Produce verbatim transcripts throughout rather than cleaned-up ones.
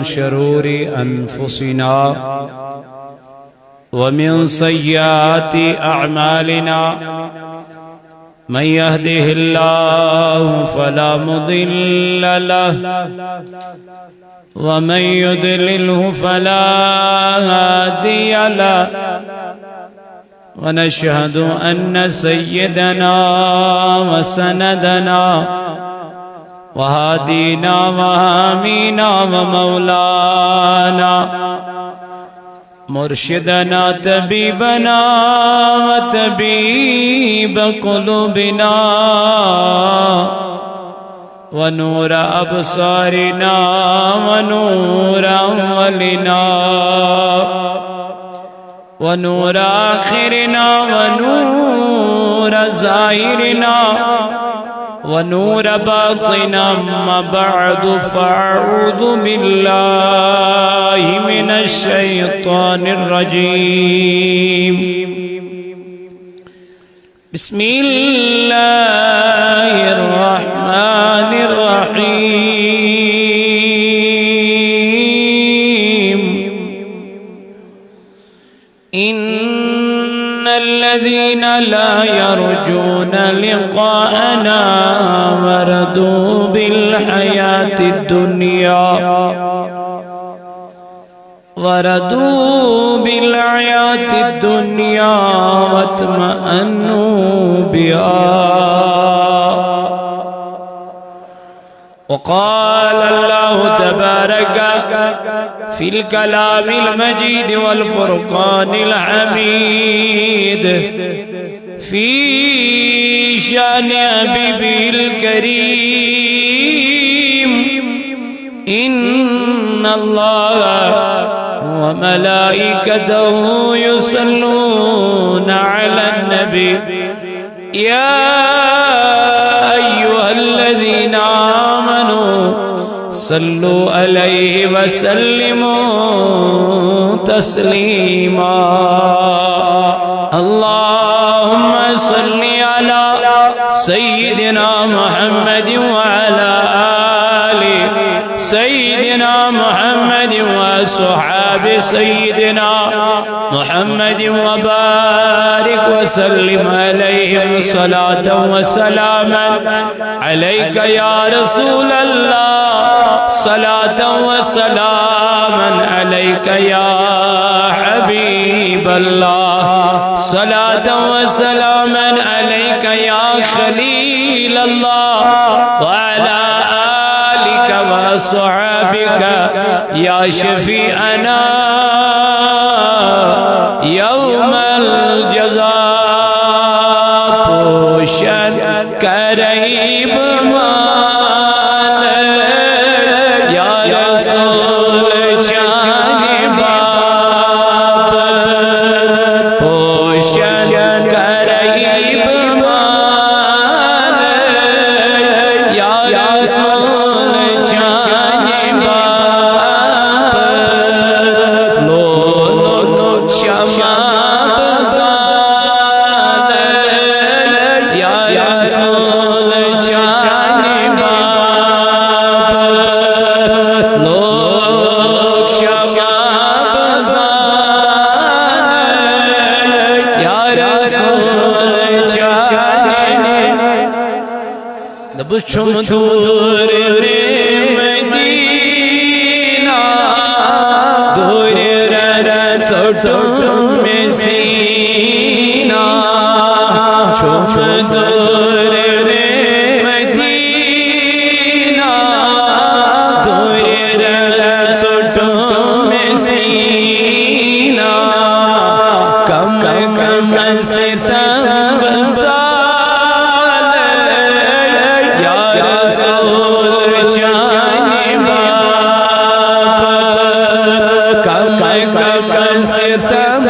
شرور أنفسنا ومن سيئات أعمالنا. من يهده الله فلا مضل له، ومن يضلله فلا هادي له. ونشهد أن سيدنا وسندنا وهادينا وحامينا ومولانا مرشدنا طبيبنا وطبيب قلوبنا ونور أبصارنا ونور أولنا ونور آخرنا ونور ظاهرنا ونور باطننا. أما بعد، فأعوذ بالله من الشيطان الرجيم. بسم الله الرحمن الرحيم. إن الذين لا يرجون لقاءنا ورضوا بالحياة الدنيا ورضوا بالحياة الدنيا واطمأنوا بها. وقال الله تبارك في الكلام المجيد والفرقان الحميد في شأن حبيبه الكريم: إن الله وملائكته يصلون على النبي، يا أيها الذين آمنوا صلوا عليه وسلموا تسليما. اللهم صل على سيدنا محمد وعلى آل سيدنا محمد وأصحاب سيدنا محمد وبارك وسلم عليهم صلاة وسلاما عليك يا رسول الله، صلاة وسلاما عليك يا حبيب الله، صلاة وسلاما عليك يا خليل الله، وعلى آلك وأصحابك يا شفيعنا يوم الجزاء. پوشن کرئی بہ مالے یا رسول چانہ باپتھ، پوشن کرئی بہ مالے یا رسول چانہ باپتھ، لولک شمع بزالے یا رسول چانہ باپتھ، لولک شمع بزالے یا رسول چانہ۔ بہٕ چھُم دوٗرِ مدیٖنہ، دوٗرِ رَن ژوٚٹُم مےٚ سیٖنہ۔ چھُم دوٗرِ مدیٖنہ، دوٗرِ رَن ژوٚٹُم مےٚ سیٖنہ۔ کم کم ستم بزالے یا رسول چانہ باپتھ، کم کم ستم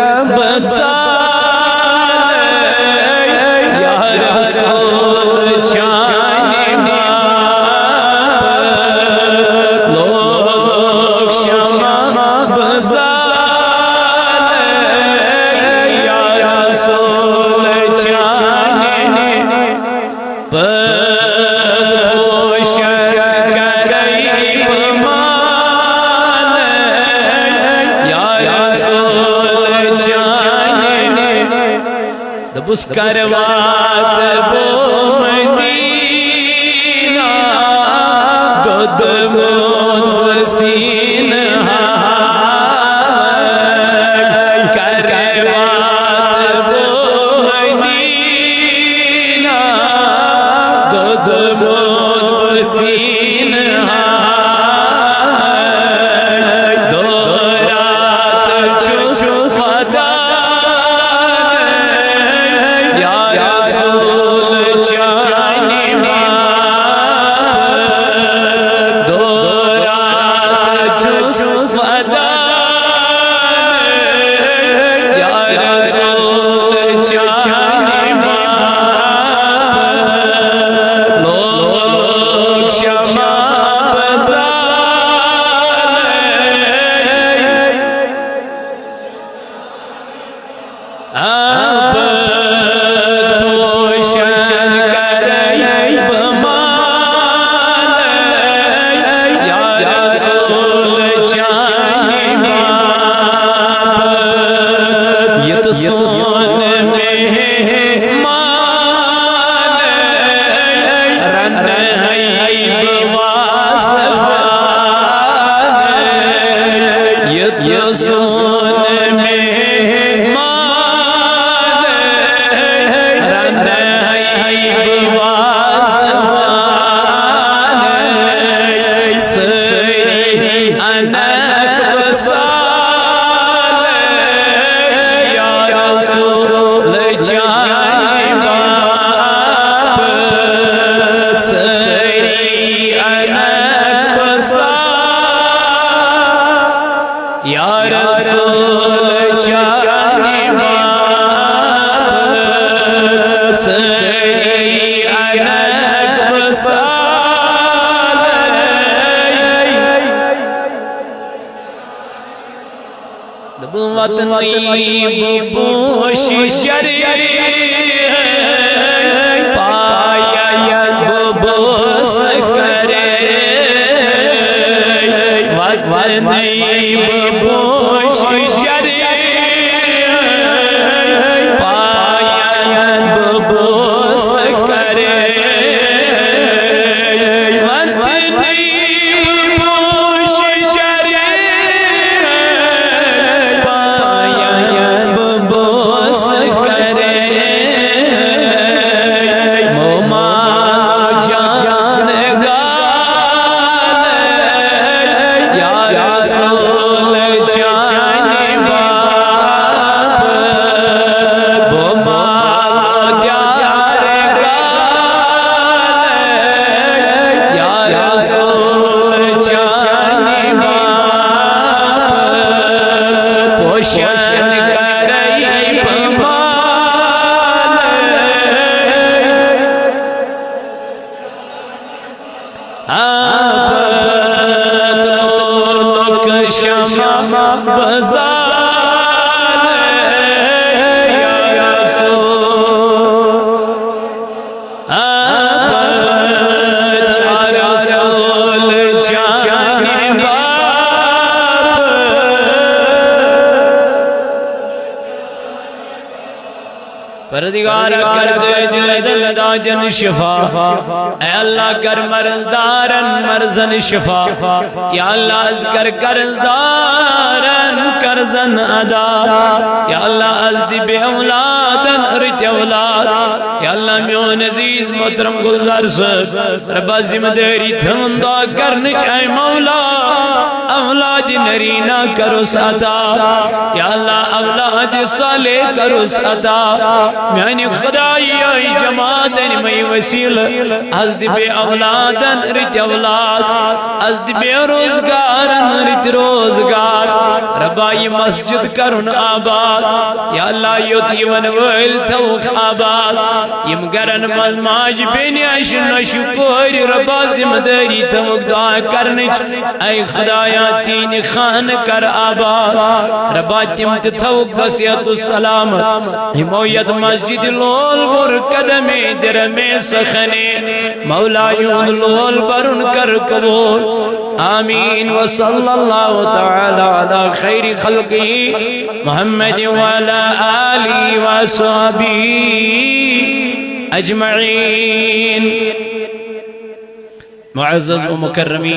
بس کروات بو مدینہ، دود مود بسین ہاوے۔ کروات بو مدینہ، دود مود بسین ہاوے۔ دو رات چھس ودان، یا رسول چانہ باپتھ۔ دو رات چھس ودان، یا رسول چانہ باپتھ۔ لوگ شمع بزانے، آباد پوشن کرے بمالے، یا رسول چانہ باپتھ۔ یت سون مہمان رنہ ہے بوازوان، یت سون مہمان رنہ ہے بوازوان۔ سری انک وصال، یا رسول چانہ باپتھ۔ سری انک وصال، یا رسول چانہ باپتھ۔ سری انک وصال۔ دوٚپُن، وطنٕے بہٕ پوشہٕ چرے، پایَن بہٕ بوسہٕ کرے۔ وطنٕے بہٕ پوشہٕ چرے، پایَن بہٕ بوسہٕ کرے۔ وطنٕے بہٕ پوشہٕ چرے، پایَن بہٕ بوسہٕ کرے۔ موما جان گالے، یا رسول چانہ باپتھ۔ موما دیار گالے، یا رسول چانہ باپتھ۔ پوشن کرے بمالے، آباد لوگ شمع بزالے، یا رسول۔ آباد، یا رسول چانہ باپتھ۔ پروردگارا، کر دے دل دل داجن شفا۔ اے اللہ، کر مرض دارن مرضن شفا۔ یا اللہ، از کر قرض دارن قرضن ادا۔ یا اللہ، از دی بے اولادن رت اولاد۔ یا اللہ، میون عزیز محترم گلزار صاحب، ربا ذمہ داری تھون دا کرنچ اے مولا۔ اولاد نرینہ کروس عطا۔ یا اللہ، اولاد صالح کروس عطا۔ میانہ خدایا، اے جماعت مے وسیلہ، از دی بے اولادن رت اولاد، از دی بے روزگارن رت روزگار۔ ربا، یہ مسجد کرن آباد۔ یا اللہ، یوت یون وٲلۍ تھوک آباد۔ یم گرن منٛز ماجہِ بیٚنہِ آسہِ، نۄشہِ کورِ، ربا ذمہ دٲری تھٲوٕکھ دعا کرنٕچ۔ اے خدایا، تِہنٛدِ خانہٕ کر آباد۔ ربا، تِم تہِ تھٲوٕکھ بصحت و سلامت۔ یِمو یتھ مسجدِ لول بوٚر قدمے درمے سخنے۔ مولا، یِہُنٛد لول برُن کر قبول۔ آمین۔ وصلی اللہ تعالی علی خیر خلقہ محمد وعلی آلہ وصحبہ اجمعین۔ معزز و مکرمی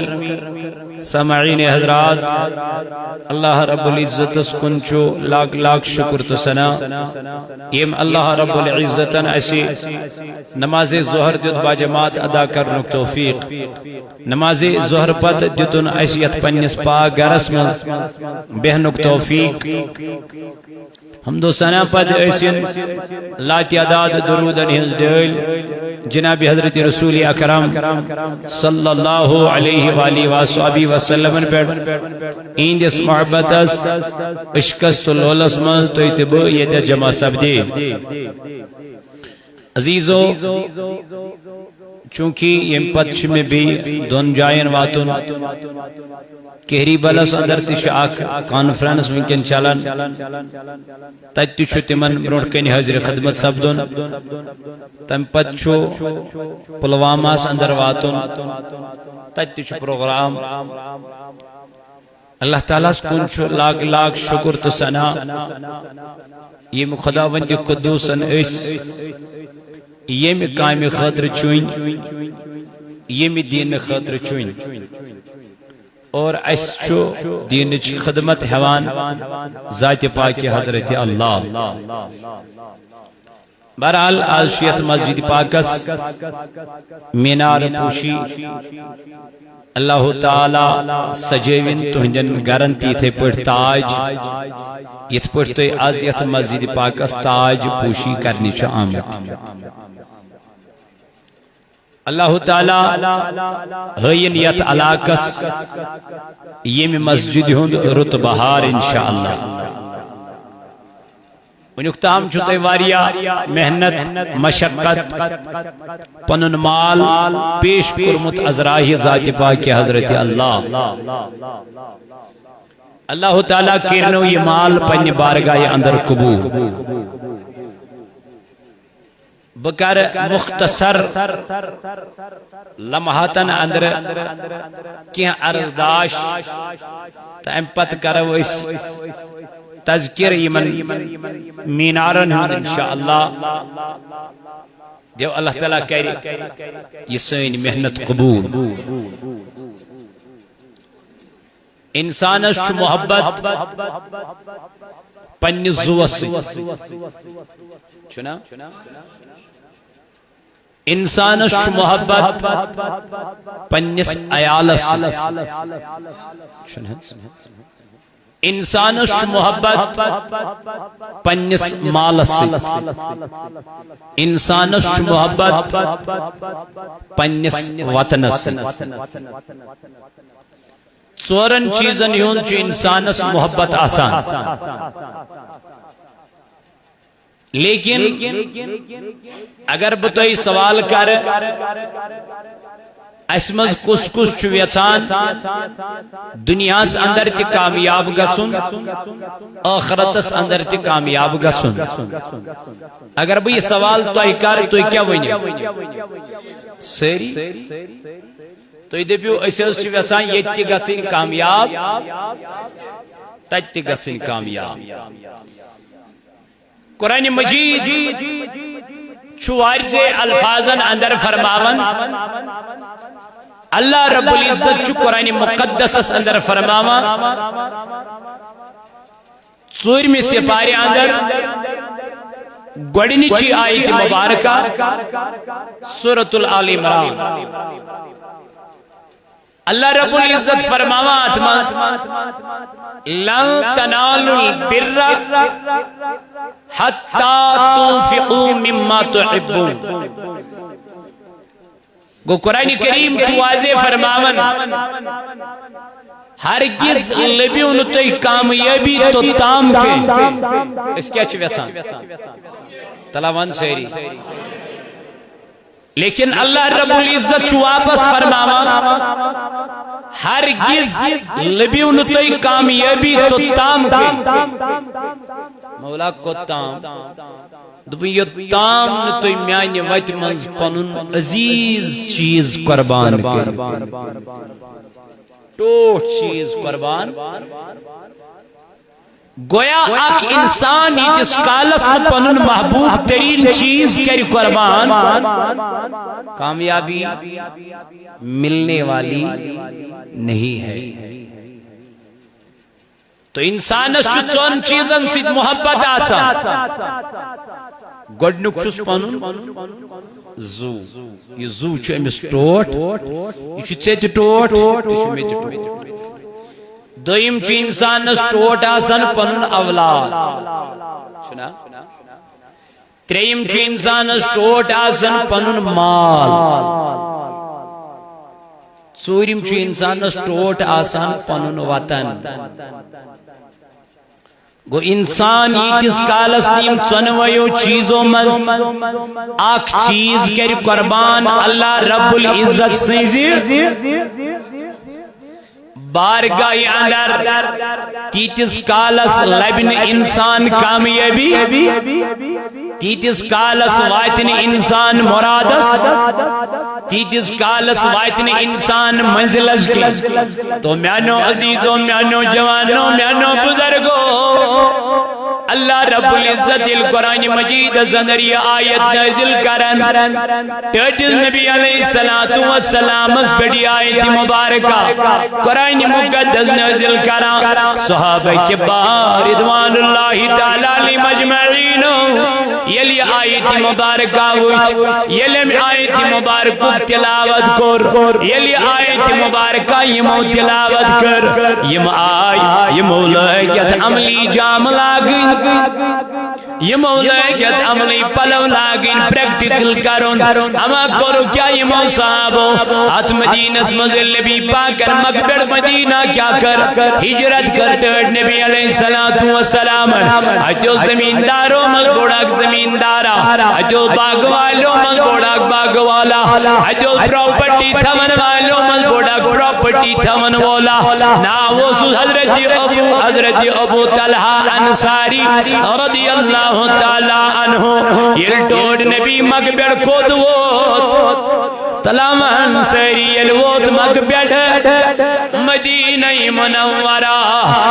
سامعین حضرات، اللہ رب العزتس کُن چھُ لاکھ لاکھ شکر تہٕ ثنا، ییٚمۍ اللہ رب العزتن اسہِ نماز ظہر دیُت باجماعت ادا کرنُک توفیق۔ نماز ظہر پتہٕ دیُتُن اسہِ یتھ پننِس پاک گرس منٛز بیہنُک توفیق۔ حمد و ثنا پتہٕ ٲسِن لاتعداد درودن ہٕنٛز ڈٲلۍ جناب حضرت رسول اکرم صلی اللہ علیہ وآلہ وصحبہ وسلمن پٮ۪ٹھ، اِہنٛدِس محبتس، عشقس تہٕ لولس منٛز تُہۍ تہٕ بہٕ ییٚتٮ۪تھ جمع سپدے۔ عزیزو، چونکہ ییٚمہِ پتہٕ چھُ مےٚ بیٚیہِ دۄن جاین واتُن۔ کہری بلس اندر تہِ چھُ اکھ کانفرنس وٕنکیٚن چلان، تتہِ تہِ چھُ تِمن برونٛٹھ کنہِ حٲضرِ خدمت سپدُن۔ تمہِ پتہٕ چھُ پلوامہس اندر واتُن، تتہِ تہِ چھُ پروگرام۔ اللہ تعالیٰ ہس کُن چھُ لاکھ لاکھ شکر تہٕ ثنا، ییٚمۍ خداوندِ قدوسن أسۍ ییٚمہِ کامہِ خٲطرٕ چُنۍ، ییٚمہِ دیٖنہٕ خٲطرٕ چُنۍ، اور اسہِ چھُ دیٖنٕچ خدمت ہٮ۪وان ذاتِ پاکہِ حضرت اللہ۔ بہرحال، آز چھُ یتھ مسجد پاکس مینار پوشی۔ اللہ تعالیٰ سجٲوِن تُہنٛدٮ۪ن گرن تہِ یِتھے پٲٹھۍ تاج، یِتھ پٲٹھۍ تُہۍ آز یتھ مسجد پاکس تاج پوشی کرنہِ چھِ آمٕتۍ۔ اللہ تعالیٰ ہٲیِن یتھ علاقس ییٚمہِ مسجدِ ہُنٛد رُت بہار انشاءاللہ۔ وٕنیُک تام چھُ تۄہہِ واریاہ محنت، مشقت، پنُن مال پیش کوٚرمُت از راہِ ذاتِ پاکہِ حضرت اللہ۔ اللہ تعالیٰ کٔرِنو یہِ مال پننہِ بارگاہہِ اندر قبول۔ بہٕ کرٕ مختصر لمحاتن اندر کینٛہہ عرض داش، تہٕ امہِ پتہٕ کرو أسۍ تذکر یِمن مینارن ہُنٛد انشاءاللہ۔ دیو اللہ تعالیٰ کرِ یہِ سٲنۍ محنت قبول۔ انسانس چھُ محبت پننہِ زُوس سۭتۍ، چھُنا؟ انسانس چھُ محبت پننِس عیالس سۭتۍ، چھُنا؟ انسانس چھُ محبت پننِس مالس سۭتۍ، انسانس چھُ محبت پننِس وطنس سۭتۍ۔ ژورن چیزن ہُنٛد چھُ انسانس محبت آسان۔ لیکن اگر بہٕ تۄہہِ سوال کرٕ، اسہِ منٛز کُس کُس چھُ یژھان دُنیاہس اندر تہِ کامیاب گژھُن، ٲخرتس اندر تہِ کامیاب گژھُن؟ اگر بہٕ یہِ سوال تۄہہِ کرٕ، تُہۍ کیٛاہ ؤنِو؟ سٲری؟ تُہۍ دٔپِو، أسۍ حظ چھِ یژھان ییٚتہِ تہِ گژھٕنۍ کامیاب، تتہِ تہِ گژھٕنۍ کامیاب۔ قرآن مجید چھُ واریاہ الفاظن اندر فرماوان، اللہ رب العزت چھُ قرآن مقدسس اندر فرماوان، ژوٗرمہِ سپارِ اندر گۄڈٕنِچی آیت مبارکہ، سورۃ الآل عمران۔ اللہ رب العزت فرماوان اتھ منٛز، لن تنالوا البر حتى تنفقوا مما تحبون۔ گوٚو، قرآن کریم چھُ واضح فرماوان، ہرگز لٔبِو نہٕ تُہۍ کامیٲبی توٚتام کینٛہہ۔ أسۍ کیٛاہ چھِ یژھان؟ تلا وَن سٲری۔ لیکن اللہ رب العزت چھُ واپس فرماوان، ہرگز لٔبِو نہٕ تُہۍ کامیٲبی توٚتام کینٛہہ۔ مولا کوٚت تام؟ دوٚپُن، یوٚتام نہٕ تُہۍ میانہِ وتہِ منٛز پنُن عزیز چیز قربان کٔرِو۔ ٹوٹھ چیز قربان۔ گویا اکھ انسان ییتِس کالس نہٕ پنُن محبوب ترین چیز کرِ قربان، کامیابی ملنے والی نہیں ہے۔ تو انسانس چھُ ژۄن چیزن سۭتۍ محبت آسان۔ گۄڈنیُک چھُس پنُن زُو۔ یہِ زُو چھُ أمِس ٹوٹھ، یہِ چھُ ژےٚ تہِ ٹوٹھ، یہِ چھُ مےٚ تہِ ٹوٹھ۔ دوٚیِم چھُ انسانس ٹوٹھ آسان پنُن اولاد، چھُنا؟ ترٛیٚیِم چھُ انسانس ٹوٹھ آسان پنُن مال۔ ژوٗرِم چھُ انسانس ٹوٹھ آسان پنُن وطن۔ گوٚو، انسان ییتِس کالس نہٕ یِم ژۄنوَیو چیزو منٛز اکھ چیز کرِ قربان اللہ رب العزت سٕنزِ بارگاہہِ اندر، تیتِس کالس لبہِ نہٕ انسان کامیٲبی، تیتِس کالس واتہِ نہٕ انسان مرادس، تیتِس کالس واتہِ نہٕ انسان منزلس کِنۍ۔ تو میانیو عزیزو، میانیو جوانو، میانیو بزرگو، اللہ رب العزت ییٚلہِ قرآن مجیدس اندر یہِ آیت نازل کران، ٹٲٹھِس نبی علیہ الصلوۃ والسلامس پٮ۪ٹھ یہِ آیت مبارکہ قرآن مقدس نازل کران، صحابہ کبار رضوان اللہ تعالی علیہم اجمعین ییٚلہِ یہِ آیت مبارکہ وٕچھ، ییٚلہِ أمۍ آیت مبارکُک تلاوت کوٚر، ییٚلہِ یہِ آیت مبارکہ یِمو تلاوت کٔر، یِم آے، یِمو لٲگۍ یتھ عملی جام لاگٕنۍ، یِمو لٲگۍ یتھ عملی پلو لاگٕنۍ، پریکٹیکل کرُن۔ اما کوٚرُکھ کیٛاہ یِمو صحابو؟ اتھ مدینس منٛز ییٚلہِ نبی پاکن مکہ پٮ۪ٹھ مدینہ کیٛاہ کٔر؟ ہجرت کٔر ٹٲٹھۍ نبی علیہ الصلوۃ والسلام۔ اتہِ اوس زمیندارو منٛز بوٚڑ اکھ زمیندارا، اتہِ اوس باغہٕ والیو منٛز بوٚڑ اکھ باغہٕ والا، اتہِ اوس پراپرٹی تھاون والیو منٛز بوٚڑ اکھ پراپرٹی تھاون وولا۔ ناو اوسُس حضرت ابو، حضرت ابو طلحہ انصاری رضی اللہ تعالی عنہ۔ ییٚلہِ ٹٲٹھۍ نبی مکہ پٮ۪ٹھ کوٚت ووت، تلاوان سٲری ییٚلہِ ووت مکہ پٮ۪ٹھ مدینہ منورہ،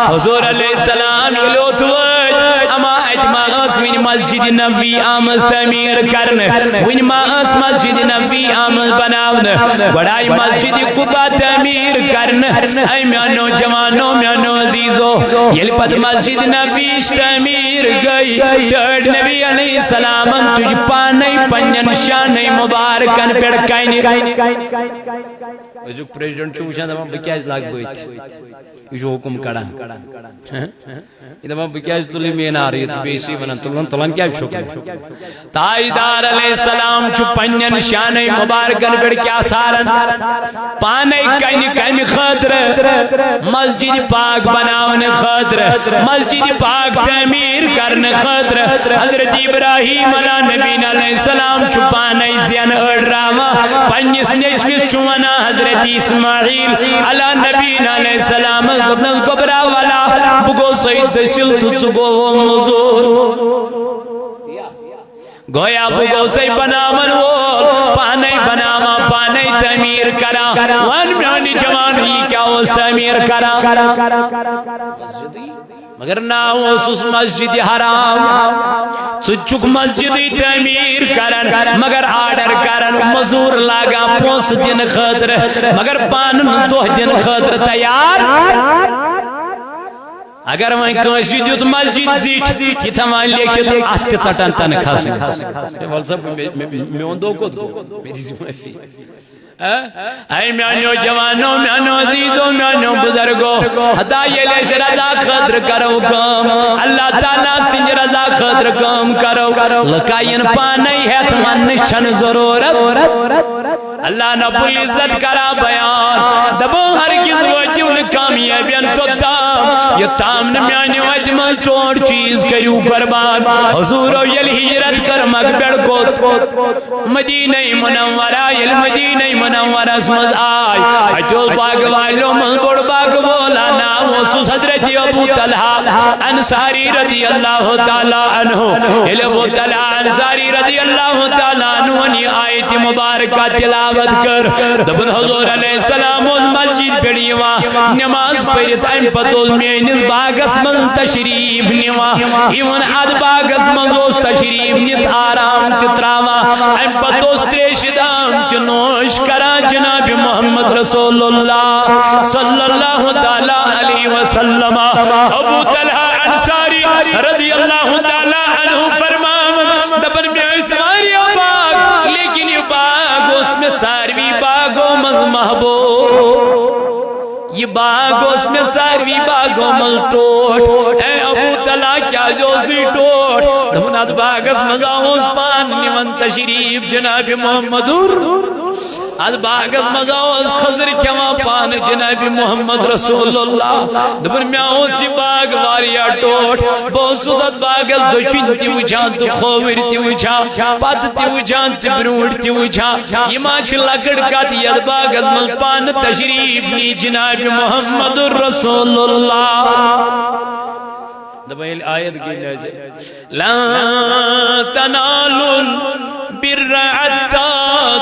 حضور علیہ السلام ییٚلہِ اوٚت وٲتۍ، اما اتہِ ما ٲس وٕنہِ مسجد نبوی آمٕژ تعمیٖر کرنہٕ؟ وٕنہِ ما ٲس مسجد نبوی آمٕژ بناونہٕ؟ گۄڈٕ آیہِ مسجد قباء تعمیٖر کرنہٕ۔ اے میانیو جوانو، میانیو عزیزو، ییٚلہِ پتہٕ مسجد نبوی تعمیٖر گٔے، ٹٲٹھۍ نبی علیہ السلامن تُج پانے پننٮ۪ن شانَے مبارکن پٮ۪ٹھ کنہِ۔ أزیُک پریزیڈنٹ چھُ وٕچھان، دپان، بہٕ کیازِ لاگہٕ بہٕ أتھۍ؟ یہِ چھُ حُکُم کڑان۔ یہِ دپان، بہٕ کیازِ تُلہٕ یہِ مینار؟ یہِ تہٕ بیٚیہِ سٕے ونان، تُلان، تُلان کیازِ چھُکھ نہٕ؟ تاجدار علیہ السلام چھُ پننٮ۪ن شانَے مبارکن پٮ۪ٹھ کیٛاہ ساران؟ پانے کنہِ کمہِ خٲطرٕ؟ مسجد پاک بناونہٕ خٲطرٕ، مسجد پاک تعمیٖر کرنہٕ خٲطرٕ۔ حضرت ابراہیم علیٰ نبینا علیہ السلام چھُ پانے زینہٕ أڑراوان، پننِس نیٚچوِس چھُ ونان حضرت اسماعیل علیٰ نبینا علیہ السلامس، دوٚپنس، گوٚبرا ولا، بہٕ گوٚوسَے دٔسِل تہٕ ژٕ گوٚوُم مٔزوٗر۔ گویا بہٕ گوٚوسَے بناون وول، پانے بناوان، پانے تعمیٖر کران۔ وَن میٛانہِ جوانو، یہِ کیٛاہ اوس تعمیٖر کران؟ مگر ناو اوسُس مسجد حرام۔ ژٕ تہِ چھُکھ مسجدٕے تعمیٖر کران، مگر آرڈر کران، مٔزوٗر لاگان پونٛسہٕ دِنہٕ خٲطرٕ، مگر پانہٕ نہٕ دۄہ دِنہٕ خٲطرٕ تیار۔ اگر وۄنۍ کٲنٛسہِ دیُت مسجد زِٹھۍ، یہِ تھاوان لیکھِتھ، اَتھ تہِ ژَٹان تنخواہَس منٛز۔ ہے، وَلہٕ سا، مےٚ، مےٚ، میون دۄہ کوٚت گوٚو؟ مےٚ دِژ معٲفی۔ ہہ؟ اے میٛانیو جوانو، میٛانیو عزیزو، میٛانیو بزرگو، ہتا ییٚلہِ أسۍ رضا خٲطرٕ کرو کٲم، اللہ تعالیٰ سٕنٛدِ رضا خٲطرٕ کٲم کرو، لُکھ یِن پانے ہٮ۪تھ، وننٕچ چھنہٕ ضروٗرت۔ اللہ رب العزت کران بیان، دپان، ہرگز وٲتِو نہٕ کامیٲبین توٚتام، یوٚتام نہٕ میانہِ وتہِ منٛز ژور چیز کٔرِو قربان۔ حضورو ییٚلہِ ہجرت کٔر مکہ پٮ۪ٹھ کوٚت؟ مدینہ منورہ۔ ییٚلہِ مدینہ منورس منٛز آے، اتہِ اوس باغہٕ والیو منٛز بوٚڑ باغہٕ وول، ناو اوسُس حضرت ابو طلحہ انصاری رضی اللہ تعالیٰ عنہ۔ ییٚلہِ ابو طلحہ انصاری رضی اللہ تعالیٰ عنہ یہِ آیت مبارکہ تلاوت کٔر، دوٚپُن، حضور علیہ السلام اوس مسجد پٮ۪ٹھ یِوان نماز پٔرِتھ، اَمہِ پتہٕ اوس میٲنِس باغس منٛز تشریف نِوان۔ Even اتھ باغس منٛز اوس تشریف نِتھ آرام تہِ تراوان، اَمہِ پتہٕ اوس تریشہِ دام تہِ نوش کران جناب محمد رسول اللہ صلی اللہ تعالیٰ علیہ وسلم۔ ابو طلحہ انصاری رضی اللہ تعالیٰ عنہ فرماوان، دپان، مےٚ ٲسۍ واریاہ باغ، لیکن یہِ باغ اوس مےٚ ساروی باغو منٛز محبوب۔ یہِ باغ اوس مےٚ ساروی باغو منٛز ٹوٹھ۔ اے ابو طلحہ، کیازِ اوسُے ٹوٹھ؟ دوٚپُن، اتھ باغس منٛز آوُس پانہٕ نِوان تشریف جناب محمد۔ اتھ باغس منٛز اوس خضر کھٮ۪وان پانہٕ جناب محمد رسول اللہ۔ دوٚپُن، مےٚ اوس یہِ باغ واریاہ ٹوٹھ۔ بہٕ اوسُس اتھ باغس دٔچھُن تہِ وٕچھان تہٕ کھووٕرۍ تہِ وٕچھان، پتہٕ تہِ وٕچھان تہٕ برٛونٛٹھ تہِ وٕچھان۔ یہِ ما چھِ لۄکٕٹ کتھ، یتھ باغس منٛز پانہٕ تشریف نی جناب محمد رسول اللہ۔ دپان، ییٚلہِ آیت گٔے نٲزِل، لن تنالوا البر حتى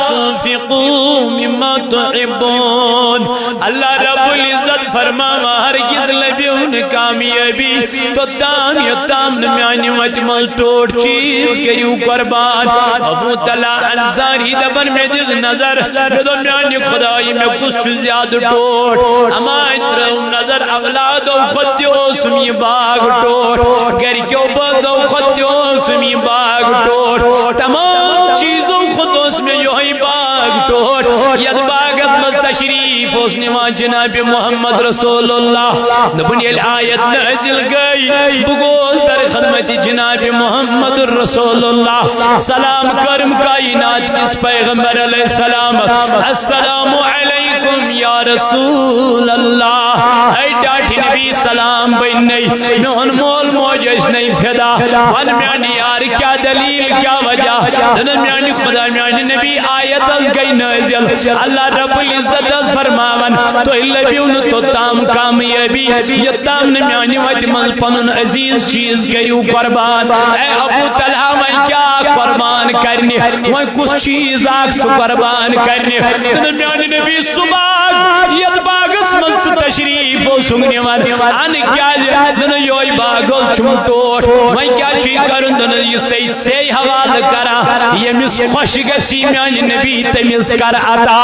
تنفقوا مما تحبون۔ اللہ رب العزت فرماوان، ہرگز لبِو نہٕ کامیٲبی توٚتام، یوٚتام نہٕ میانہِ وتہِ منٛز ٹوٹھ چیز کٔرِو قربان۔ ابو طلحہ انصاری دپان، مےٚ دِژ نظر، مےٚ دوٚپ، میانہِ خدایہِ، مےٚ کُس چھُ زیادٕ ٹوٹھ؟ اما ترٲوٕم نظر، اولادو کھۄتہٕ تہِ اوسُم یہِ باغ ٹوٹھ، گرِکیو بٲژو کھۄتہٕ تہِ اوسُم یہِ باغ ٹوٹھ، تمام چیزو کھۄتہٕ اوس مےٚ یِہوٚے باغ ٹوٹھ، یتھ باغس منٛز تشریف اوس نِوان جناب محمد رسول اللہ۔ دوٚپُن، ییٚلہِ آیت نٲزِل گٔے، بہٕ گوس در خدمت جناب محمد رسول اللہ۔ سلام کٔرم کائنات کِس پیغمبر علیہ السلام، السلام علیکم یا رسول اللہ۔ اے ٹاٹھۍ نبی، سلام بٔنۍ نَے، میون مول موج ٲسۍ نَے فدا۔ ون میانہِ یار، کیا دلیل، کیا وجہ؟ دپان، میانہِ خدا، میانہِ نبی، آیت حظ گٔے نٲزِل۔ اللہ رب العزت حظ فرماوان، تُہۍ لٔبِو نہٕ توٚتام کامیٲبی، یوٚتام نہٕ میانہِ وتہِ منٛز پنُن عزیز چیز کٔرِو قربان۔ اے ابو طلحہ، وۄنۍ کیٛاہ قربان کرنہِ؟ وۄنۍ کُس چیز اکھ سُہ قربان کرنہِ؟ دپان، میانہِ نبی، سُہ باغ، یتھ باغس منٛز ژٕ تشریف اوسُکھ نِوان، انہٕ کیازِ؟ دپان، یِہوٚے باغ حظ چھُم ٹوٹھ۔ وۄنۍ کیٛاہ چھُے کرُن؟ دپان، یُس ژےٚ ژےٚ حوالہٕ کران، ییٚمِس خۄش گژھی میانہِ نبی، تٔمِس کر عطا۔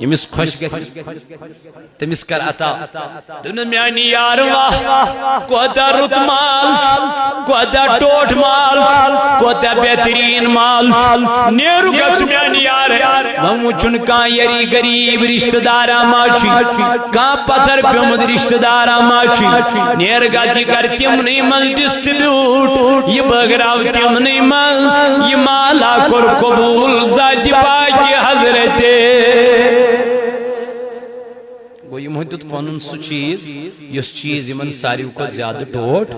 ییٚمِس خۄش گژھِ، تٔمِس کر عطا۔ دپان، میانہِ یار، واہ، کوتاہ رُت مال چھُ، کوتاہ ٹوٹھ مال چھُ، کوتاہ بہتریٖن مال چھُ۔ نیرُ گژھ میانہِ یار، وۄنۍ وٕچھُن کانٛہہ یری غریب رشتہٕ دارا ما چھُ، کانٛہہ پتھر پیومُت رشتہٕ دارا ما چھُ۔ نیر گژھ، یہِ کر تِمنٕے منٛز distribute، یہِ بٲگراو تِمنٕے منٛز، یہِ مالا کوٚر قبول ذاتِ پاکہِ حضرت۔ گوٚو، یِمو دیُت پنُن سُہ چیٖز، یُس چیٖز یِمن ساروی کھۄتہٕ زیادٕ ٹوٹھ۔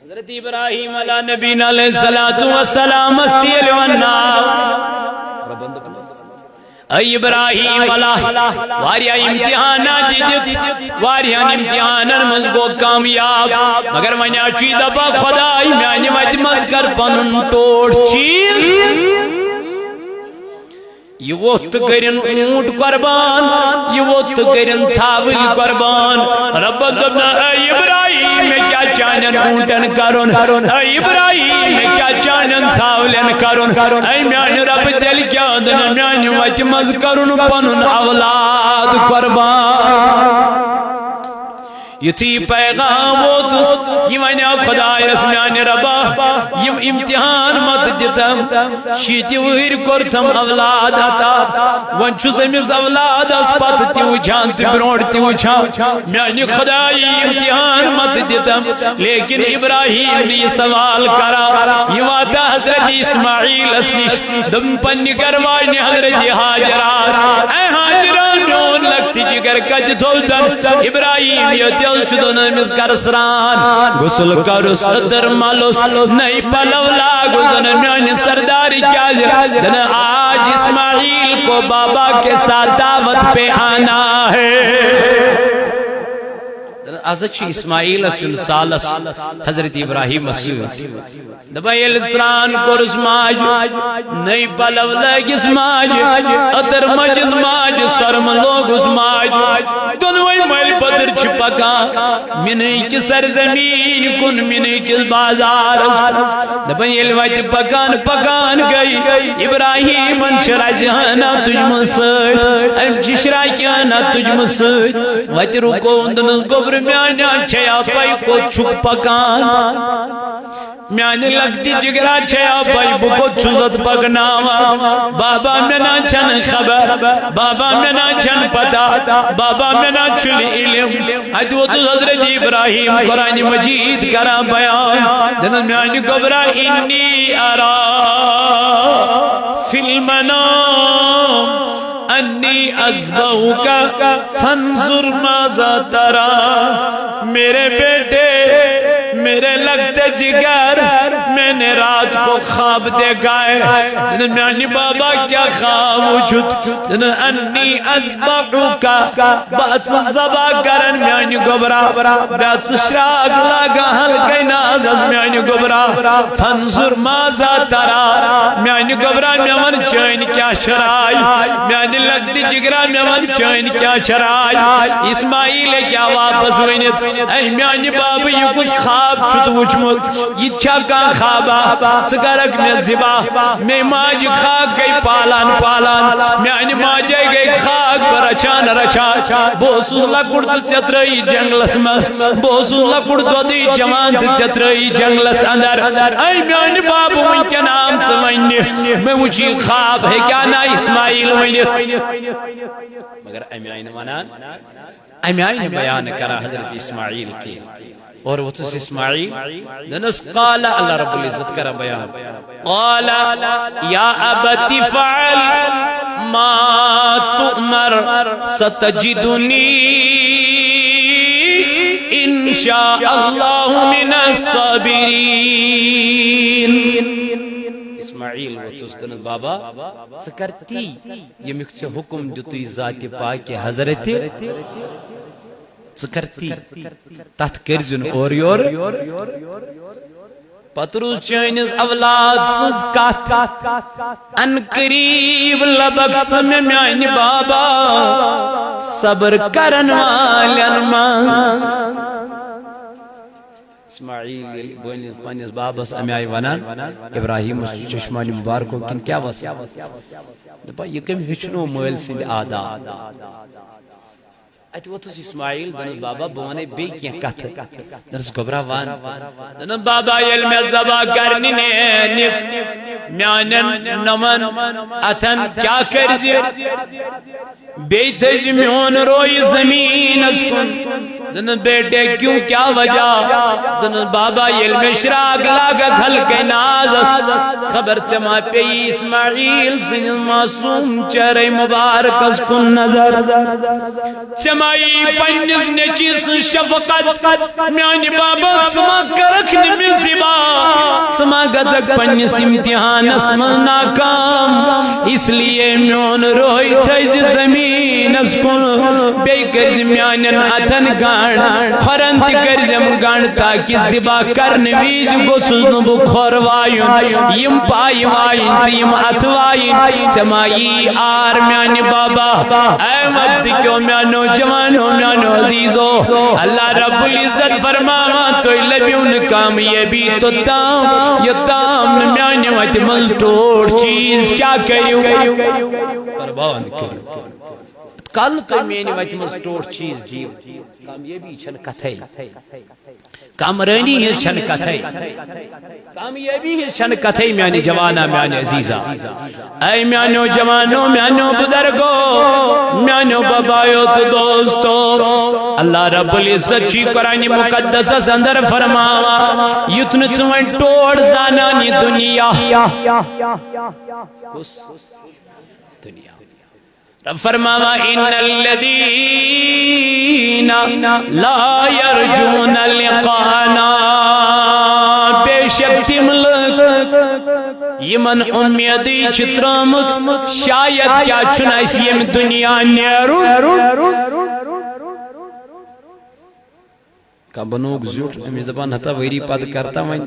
حضرت ابراہیم علیٰ نبینا علیہ الصلوۃ والسلامس تہِ ییٚلہِ ونناو، اے ابراہیم علیٰ، واریاہ امتحانات دِتھ، واریاہن امتحانن منٛز گوٚو کامیاب، مگر وۄنۍ آو چھُ یہِ دپان، خداے، میانہِ وتہِ منٛز کر پنُن ٹوٹھ چیٖز۔ یہِ ووٚتھ تہٕ کٔرِن اوٗنٹ قربان، یہِ ووٚتھ تہٕ کٔرِن ژھاوٕلۍ قربان۔ رۄبن دوٚپ، نہ، اے ابراہیم، مےٚ کیٛاہ چانٮ۪ن اوٗنٹن کرُن؟ اے ابراہیم، مےٚ کیٛاہ چانٮ۪ن ژھاوٕلٮ۪ن کرُن؟ اے میانہِ رۄبہٕ، تیٚلہِ کیٛاہ؟ دوٚپُن، میانہِ وتہِ منٛز کرُن پنُن اولاد قربان۔ یُتھُے یہِ پیغام ووتُس، یہِ وَنیٛاو خۄدایَس، میٛانہِ رۄبا، یِم اِمتِحان مَتہٕ دِتَم، شیٖتہِ وٕہٕرۍ کوٚرتھَم اولاد عطا، وۄنۍ چھُس أمِس اولادَس پَتہٕ تہِ وٕچھان تہٕ برٛونٛٹھ تہِ وٕچھان۔ میٛانہِ خۄدایہِ، اِمتِحان مَتہٕ دِتَم، لیکن ابراہیم نہٕ یہِ سوال کران۔ یہِ واتان حضرت اسماعیلس نِش، دوٚپُن پننہِ گرٕ واجنہِ حضرت ہاجرس، اے ہاجرہ، میون لۄکٹہِ جی اگر کتہِ تھوو تن ابراہیم ییٚتہِ حظ چھُ دۄن أمِس کر سران، غسل کرُس، عطر ملُس، نٔے پلو لاگُس، دۄن میانہِ سردارِ کیازِ؟ دۄن آج اسماعیل کو بابا کے ساتھ دعوت پہ آنا ہے۔ دۄن از چھُ اسماعیلس یُن سالس حضرت ابراہیمس سۭتۍ۔ دپان ییٚلہِ سرٛان کوٚرُس ماجہِ، نٔے پلو لٲگِس ماجہِ، عطر مٔجِس ماجہِ، سۄرمہٕ لوگُس ماجہِ۔ دۄنوَے مٔلۍ پٔتٕر چھِ پکان مِنہٕ کِس سرزمیٖن کُن، مِنہٕ کِس بازارس کُن۔ دپان ییٚلہِ وتہِ پکان پکان گٔے، ابراہیمن چھِ رزِ ہنا تُجمٕژ سۭتۍ، أمۍ چھِ شراکہِ ہنا تُجمٕژ سۭتۍ۔ وتہِ رُکووُن، دوٚپنس، گوٚبرٕ میانہِ، چھیا پے کوٚت چھُکھ پکان؟ میانہِ لۄکٹہِ جگرا چھیا پے بہٕ کوٚت چھُس اتھ پکناوان؟ بابا مےٚ نا چھنہٕ خبر، بابا مےٚ نا چھنہٕ پتہ، بابا مےٚ نا چھُنہٕ علم۔ اتہِ ووتُس حضرت ابراہیم قرآن مجید کران بیان، دپان میانہِ گوٚبرا انی ارا فی المنام انی اذبحک فانظر ماذا تری۔ میرے بیٹے، میرے لۄکٹہِ جگر، میں نے رات کو خواب دیکھا ہے۔ دپان میانہِ بابا کیا خواب وُچھُتھ؟ دپان انی اذبحک، بہٕ ژٕ ذبح کرن میانہِ گوٚبرا، بہٕ ژٕ شراک لاگان ہلکے نازس میانہِ گوٚبرا۔ فانظر ماذا تری، میانہِ گوٚبرا مےٚ وَن چٲنۍ کیٛاہ چھِ راے؟ میانہِ لۄکٹہِ جگرا مےٚ وَن چٲنۍ کیٛاہ چھِ راے؟ اسماعیل ہیٚکیٛاہ واپس ؤنِتھ، اے میانہِ بابہٕ، یہِ کُس خواب چھُتھ وُچھمُت؟ یہِ تہِ چھا کانٛہہ خوابا؟ ژٕ کرکھ مےٚ ذبح؟ مے ماجہِ خاک گٔے پالان پالان، میانہِ ماجے گٔے خاک بہٕ رچھان رچھان۔ بہٕ اوسُس لۄکُٹ تہٕ ژےٚ ترٲیی جنگلس منٛز، بہٕ اوسُس لۄکُٹ دۄدٕے چٮ۪وان تہٕ ژےٚ ترٲیی جنگلس اندر۔ اے میانہِ بابہٕ، وٕنکٮ۪ن آم ژٕ وننہِ، مےٚ وٕچھ یہِ خواب، ہیٚکیٛاہ نا اسماعیل ؤنِتھ؟ مگر امہِ آیہِ نہٕ ونان، امہِ آیہِ نہٕ بیان کران حضرت اسماعیل کینٛہہ۔ اور ووٚتھُس اسماعیل، دنس قال، اللہ رب العزت کران بیان، قال یا ابت افعل ما تؤمر ستجدنی ان شاء اللہ من الصابرین۔ اسماعیل ووٚتھُس، دنس بابا، ژٕ کر تی ییٚمیُک ژےٚ حُکُم دیُتُے ذاتِ پاکہِ حضرتِ۔ ژٕ کر تی، تتھ کٔرۍزِ نہٕ اورٕ یورٕ۔ پتہٕ روٗز چٲنِس اولاد سٕنٛز کتھ، ان قریب لبکھ ژٕ مےٚ میانہِ بابا صبر کرن والٮ۪ن منٛز۔ اسماعیل ییٚلہِ بٲنِس پننِس بابس امہِ آیہِ ونان، ابراہیمس چشمانِ مبارکو کِنۍ کیٛاہ وسان؟ دپان، یہِ کٔمۍ ہیٚچھنو مٲلۍ سٕنٛدۍ آداب؟ اتہِ ووٚتھُس اسماعیل، دنس بابا، بہٕ ونے بیٚیہِ کینٛہہ کتھٕ۔ دنس گوٚبرا ون۔ دنس بابا، ییٚلہِ مےٚ ذبح کرنہِ نِکھ، میانٮ۪ن نوَن اتھن کیٛاہ کٔرزِ؟ بیٚیہِ تھٲیزِ میون روے زمیٖنس کُن۔ دنس بیٹے، کیوں، کیٛاہ وجہ؟ دنس بابا، ییٚلہِ مےٚ شراک لاگکھ ہلکے نازس، خبر ژےٚ ما پیٚیہِ اسماعیل سٕنٛدِس معصوم چہرے مبارکس کُن نظر؟ ژےٚ ما یی پننِس نیٚچی سٕنٛز شفقت؟ میانہِ بابا، ژٕ ما کرکھ نہٕ مےٚ ذبح؟ ژٕ ما گژھکھ پننِس امتحانس منٛز ناکام؟ اس لیے میون روے تھٲیزِ زمیٖنس کُن، بیٚیہِ کٔرزِ میانٮ۪ن اتھن گنٛڈ، کھۄرن تہِ کٔرزٮ۪م گنٛڈ، تاکہِ ذبح کرنہٕ وِزِ گوٚژھُس نہٕ بہٕ کھۄر وایُن، یِم پایہِ وایِنۍ تہٕ یِم اتھٕ وایِنۍ۔ ژےٚ ما یی عار میانہِ بابا؟ اے وقت کیو میانیو جوانو، میانیو عزیزو، اللہ رب العزت فرماوان، تُہۍ لٔبِو نہٕ کامیٲبی توٚتام، یوٚتام نہٕ میانہِ وتہِ منٛز ٹوٹھ چیٖز کیٛاہ کٔرِو؟ قربان کٔرِو۔ کل تُہۍ میانہِ وتہِ منٛز ٹوٹھ چیٖز دِیِو، کامیٲبی چھنہٕ کتھے۔ کامرٲنی ہٕنٛز چھنہٕ کتھے۔ کامیٲبی ہٕنٛز چھنہٕ کتھے، میانہِ جوانا، میانہِ عزیزا۔ اے میانیو جوانو، میانیو بزرگو، میانیو بابایو تہٕ دوستو، اللہ رب العزت چھُ قرآن مقدسس اندر فرماوان، یُتھ نہٕ ژٕ وۄنۍ ٹوٹھ زانان یہِ دُنیا۔ کُس دُنیا؟ رب فرماوان، ان الذین لا یرجون لقاءنا، بے شک تِم لُکھ یِمن اُمیدٕے چھِ ترٲومٕژ، شاید کیٛاہ چھُنہٕ اَسہِ ییٚمہِ دُنیا نیرُن۔ کانٛہہ بنووُکھ زیُٹھ، أمِس دَپان، ہتا ؤری پتہٕ کر تا وۄنۍ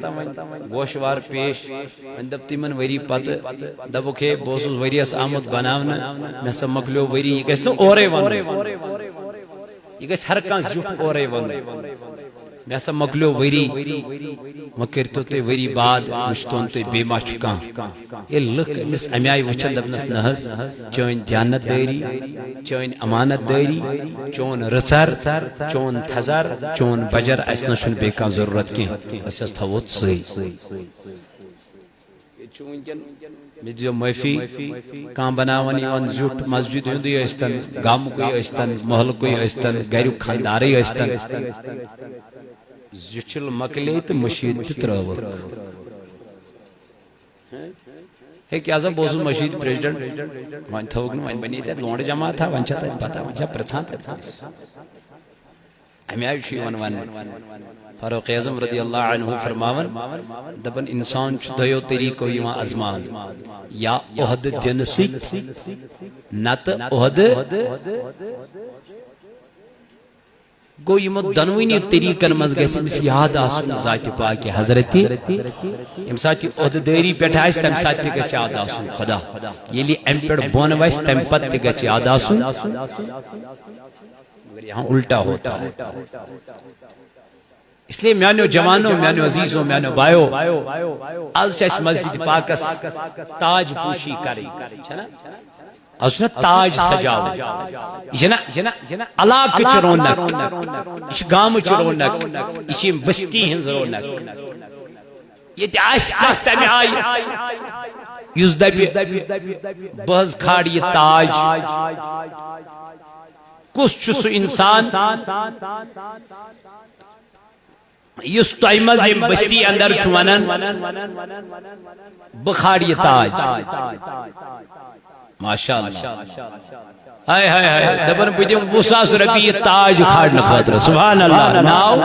گوشوار پیش۔ وۄنۍ دَپ تِمن ؤری پتہٕ، دَپُکھ، ہے، بہٕ اوسُس ؤریَس آمُت بناونہٕ، مےٚ ہسا مۄکلیو ؤری، یہِ گژھِ نہٕ اورَے وَنُن۔ یہِ گژھِ ہر کانٛہہ زیُٹھ اورَے وَنُن۔ مےٚ ہسا مۄکلیو ؤری، وۄنۍ کٔرۍتو تُہۍ ؤری بعد، وٕچھتون تُہۍ بیٚیہِ ما چھُ کانٛہہ۔ ییٚلہِ لُکھ أمِس اَمہِ آیہِ وٕچھن، دَپنَس، نہ حظ، چٲنۍ دیانت دٲری، چٲنۍ امانت دٲری، چون رٕژر، چون تھزر، چون بجر، اَسہِ نہ چھُنہٕ بیٚیہِ کانٛہہ ضروٗرت کینٛہہ، أسۍ حظ تھاوو ژٕے۔ ییٚتہِ چھُ وٕنکٮ۪ن، مےٚ دِیو معٲفی، کانٛہہ بناوان یِوان زیُٹھ، مسجد ہُنٛدُے ٲسۍتن، گامُکُے ٲسۍتن، محلہٕ کُے ٲسۍتن، گریُک خانٛدارٕے ٲسۍتن۔ زیُٹھِل مۄکلے تہٕ مٔشیٖد تہِ ترٲوٕکھ۔ ہے، کیٛاہ سا، بہٕ اوسُس مٔشیٖد پریزیڈنٹ، وۄنۍ تھٲوٕکھ نہٕ، وۄنۍ بنے تَتہِ لونڈٕ جماعت ہا، وۄنۍ چھا تَتہِ پتہ، وۄنۍ چھا پرٛژھان تَتہِ کٲنٛسہِ؟ اَمہِ آیہِ چھُ یِوان وَننہٕ۔ فاروق اعظم رضی اللہ عنہ فرماوان، دَپان، اِنسان چھُ دۄیو طریٖقو یِوان آزماونہٕ، یا عہدٕ دِنہٕ سۭتۍ، نَتہٕ عہدٕ۔ گوٚو، یِمو دۄنوٕنی طریٖقن منٛز گژھِ أمِس یاد آسُن ذاتِ پاکِ حضرتِ۔ ییٚمہِ ساتہٕ یہِ عہدٕ دٲری پٮ۪ٹھ آسہِ، تَمہِ ساتہٕ تہِ گژھِ یاد آسُن خدا۔ ییٚلہِ یہِ اَمہِ پٮ۪ٹھ بۄن وَسہِ، تَمہِ پتہٕ تہِ گژھِ یاد آسُن۔ مگر یہاں الٹا ہوتا ہے۔ اس لیے میانیو جوانو، میانیو عزیزو، میانیو بایو، از چھِ اَسہِ مسجد پاکس تاج پوشی کرٕنۍ، چھےٚ نا؟ از چھُنہ تاج سجاوُن۔ یہِ چھےٚ نا علاقٕچ رونق، یہِ چھِ گامٕچ رونق، یہِ چھِ ییٚمہِ بستی ہٕنٛز رونق۔ ییٚتہِ آسہِ کانٛہہ تَمہِ آیہِ یُس دَپہِ، بہٕ حظ کھارٕ یہِ تاج۔ کُس چھُ سُہ اِنسان یُس تۄہہِ منٛز ییٚمہِ بستی اندر چھُ ونان، بہٕ کھارٕ یہِ تاج؟ ماشاء اللہ۔ ہاے، ہاے، ہاے۔ دپان، بہٕ دِمہٕ وُہ ساس رۄپیہِ یہِ تاج کھارنہٕ خٲطرٕ۔ سبحان اللہ۔ ناو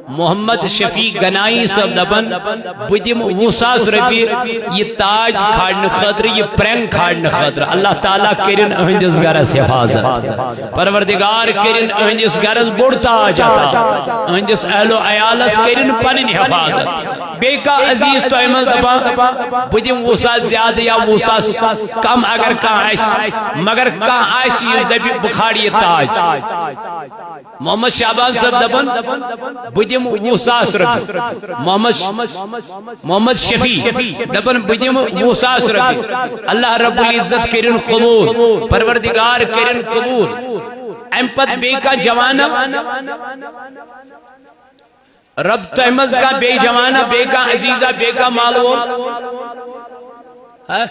محمد شفیع گنایی صٲب۔ دپان، بہٕ دِمہٕ وُہ ساس رۄپیہِ یہِ تاج کھارنہٕ خٲطرٕ، یہِ پرٛٮ۪نٛگ کھارنہٕ خٲطرٕ۔ اللہ تعالیٰ کٔرِن أہنٛدِس گرس حفاظت۔ پروردگار کٔرِن أہنٛدِس گرس بوٚڑ تاج عطا۔ أہنٛدِس اہل و عیالس کٔرِن پنٕنۍ حفاظت۔ بیٚیہِ کانٛہہ عزیز تۄہہِ منٛز دپان، بہٕ دِمہٕ وُہ ساس زیادٕ یا وُہ ساس کم، اگر کانٛہہ آسہِ، مگر کانٛہہ آسہِ یُس دپہِ، بہٕ کھارٕ یہِ تاج۔ محمد شعبان صٲب دپان، بہٕ دِمہٕ وُہ ساس رۄپیہِ۔ محمد، محمد شفیع دپان، بہٕ دِمہٕ وُہ ساس رۄپیہِ۔ اللہ رب العزت کٔرِن قبول، پروردگار کٔرِن قبول۔ امہِ پتہٕ بیٚیہِ کانٛہہ جوانہ؟ رب، تۄہہِ منٛز کانٛہہ بیٚیہِ جوانہ، بیٚیہِ کانٛہہ عزیزہ، بیٚیہِ کانٛہہ مال وول؟ ہا؟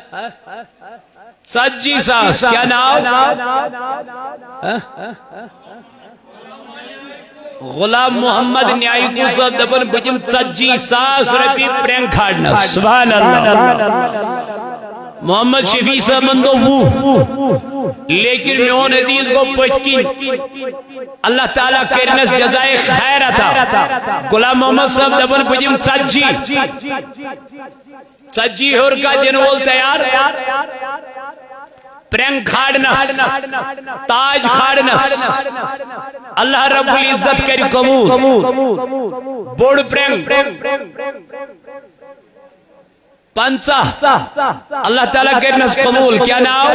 ژتجی ساس۔ کیٛاہ ناو؟ ہا؟ غلام محمد نیایکو صٲب دپان، بہٕ دِمہٕ ژتجی ساس رۄپیہِ پرٛٮ۪نٛگ کھارنس۔ سبحان اللہ۔ محمد شفیع صٲبن دوٚپ وُہ، لیکن میون عزیز گوٚو پٔتھۍ کِنۍ۔ اللہ تعالیٰ کٔرنس جزائے خیر عطا۔ غلام محمد صٲب دپان، بہٕ دِمہٕ ژتجی۔ ژتجی ہیوٚر کانٛہہ دِنہٕ وول تیار؟ پرٛٮ۪نٛگ کھارنس، تاج کھارنس، اللہ رب العزت کرِ قبول۔ بوٚڑ پرٛٮ۪نٛگ۔ پنژاہ۔ اللہ تعالیٰ کٔرنس قبول۔ کیٛاہ ناو؟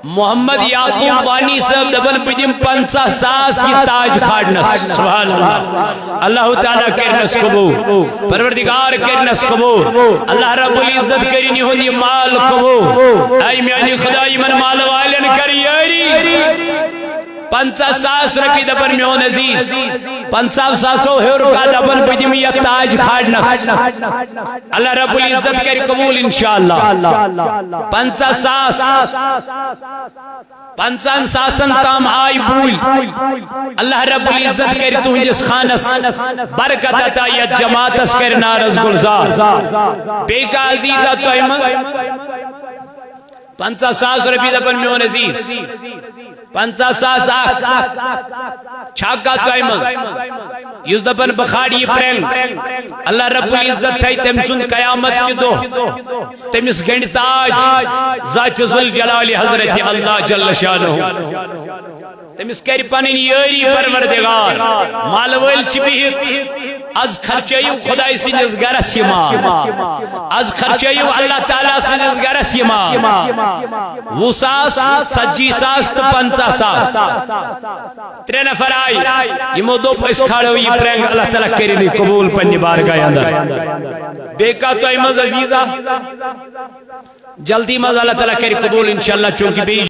محمد یعقوب وانی صٲب دپان، بہٕ دِمہٕ پنژاہ ساس یہِ تاج کھارنس۔ سبحان اللہ۔ اللہ تعالیٰ کٔرنس قبول۔ پروردگار کٔرنس قبول۔ اللہ رب العزت کٔرِن یِہُنٛد یہِ مال قبول۔ اے میانہِ خدا، یِمن مال والٮ۪ن کر یٲری۔ پنژاہ ساس رۄپیہِ دپان میون عزیز، پنژاہ ساسو ہیوٚر کانٛہہ دپان بہٕ دِمہٕ یتھ تاج کھارنس۔ اللہ رب العزت کرِ قبول انشاءاللہ۔ پنژاہ ساس، پنژاہن ساسن تام آے بوٗلۍ۔ اللہ رب العزت کرِ تُہنٛدِس خانس برکت عطا، یتھ جماعتس کرِ نارس گلزار۔ بیٚیہِ کانٛہہ عزیزا تۄہہِ منٛز؟ پنژاہ ساس رۄپیہِ دپان میون عزیز، پنژاہ ساس اکھ چھا کتھ تۄہہِ منٛز؟ یُس دپان بہٕ کھارٕ یہِ پرٛٮ۪نٛگ، اللہ رب العزت تھایہِ تٔمۍ سُنٛد قیامت کہِ دۄہ تٔمِس گنٛڈِ تاج ذات ذوالجلال حضرت اللہ جل شانہ۔ تٔمِس کرِ پنٕنۍ یٲری پروردگار۔ مالہٕ وٲلۍ چھِ بِہِتھ، از خرچٲیِو خۄداے سٕنٛدِس گرس یہِ مال، از خرچٲیِو اللہ تعالیٰ سٕنٛدِس گرس یہِ مال۔ وُہ ساس، ژتجی ساس تہٕ پنژاہ ساس۔ ترٛےٚ نفر آیہِ، یِمو دوٚپ أسۍ کھالو یہِ پرٛٮ۪نٛگ، اللہ تعالیٰ کٔرِن یہِ قبوٗل پننہِ بارگاہہِ اندر۔ بیٚیہِ کانٛہہ تۄہہِ منٛز عزیزا؟ جلدی منٛز اللہ تعالیٰ کرِ قبوٗل انشاءاللہ، چونکہ بیٚیہِ